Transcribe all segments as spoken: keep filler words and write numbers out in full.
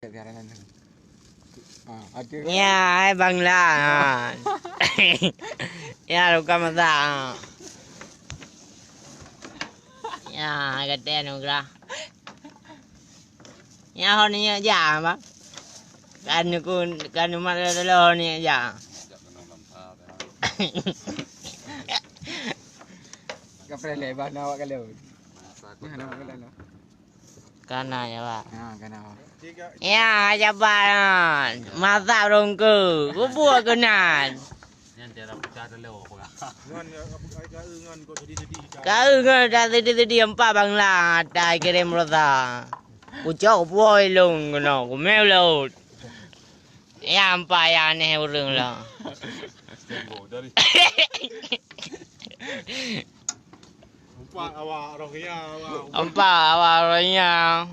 Biar enak. Ah, ada. Ya, hai Bang Lan. Ya, luka mata. Ya, kata Nugrah. Ya, hon ni aja, Bang. Kan ku, kan umat lo ni aja. Kapreh le, bah, nak awak kalau. Nah, nak awak kalau. Kana ya, Pak. Ha, kana. Ya, jabat. Masak rongke. Bubur keunan. Nyan cara pecah telur, Pak. Ngan, eh, apa, ai, ka, eh, ngan kok sedih-sedih, ka. Ka, eh, ngan dah sedih-sedih empat bangla, atai kirim rosa. Kucok puai long kena, kumel laut. Ya, empat ya aneh ureueng lah. Tembok dari. Empat awak roh ya, awak. Empat awak roh ya.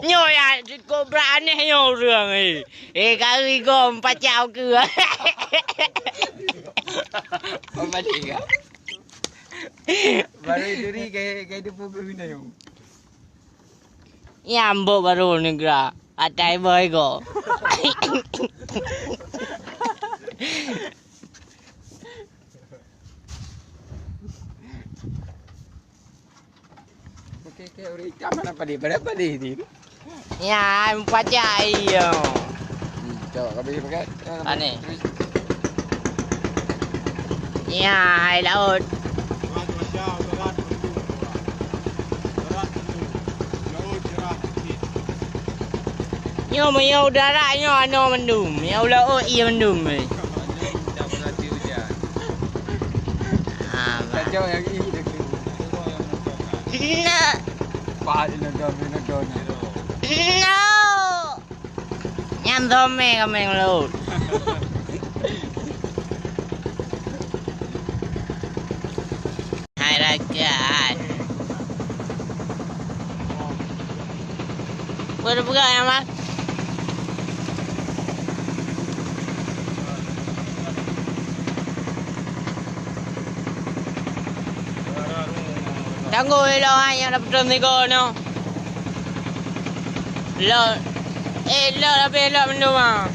Nyoe ya, kobra aneh nyoe ureueng, eh. Eh, kari gom pacau ke. Kembali ke? Baru duri ke, ke depan bina yong. Ya, ambok baru negra. Atai boy go. Oke, oke, ureueng itam mana padé, pada padé ni. Ya, pacak iyo. Hmm, cok, kami pakai. Pane. Ya, hai laut. Nyoe meunyoe udara nyoe anoe mandum, nyoe laôt ié mandum. Ah, bah. Nah. Pak, dia nonton, dia nonton. No. Nyan thomé kaméng laôt. Hai rakan. Boleh peugah ya, Mas? Tanggôi ilok hai nyang dapeutrön sigoe nyoe. Lok, eh, lok tapi lok mandum ah.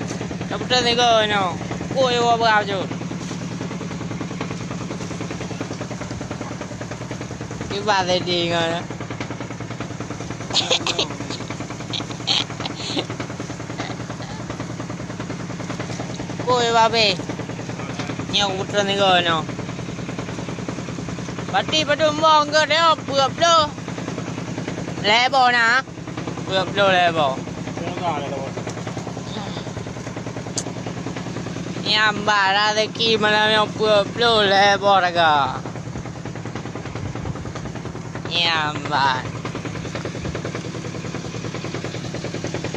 Dapeutrön sigoe nyoe. Kôi woe beuh bacut. Kiban sedih ngon. Kôi babé. Nyoe kupeutron sigoe nyoe. Pati padum boh engkeu nyoe, peuet ploh lhèe boh na. Peuet ploh lhèe boh. Nyan bah raseuki malam nyoe peuet ploh lhèe boh raga. Nyan bah.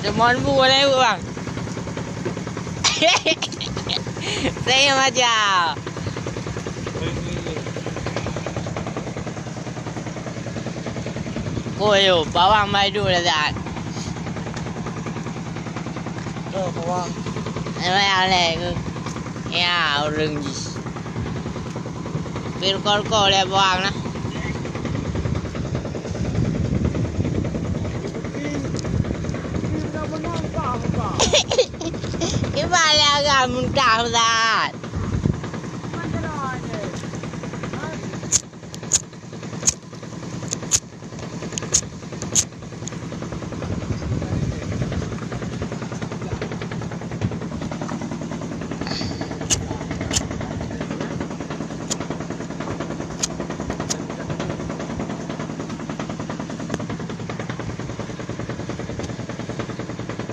Deumon bu lé, Bang. Saya macam. Kôi, bawang bai duek lezat. Tuh, bawang. Ai bai alèh keu. Ya, ureueng jih. Pih ruko-ruko lé bawang nah. Kiban lé agam muntah, Ustaz.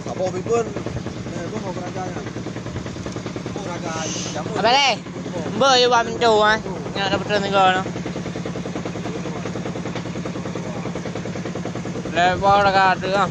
Saboh bikon, eh, boh raga nyan. Boh raga jamur. Apa lé? Boh. Boh, iwa mintu, eh. Nyan ada betul ni kau, no. Lé boh raga tu, ah.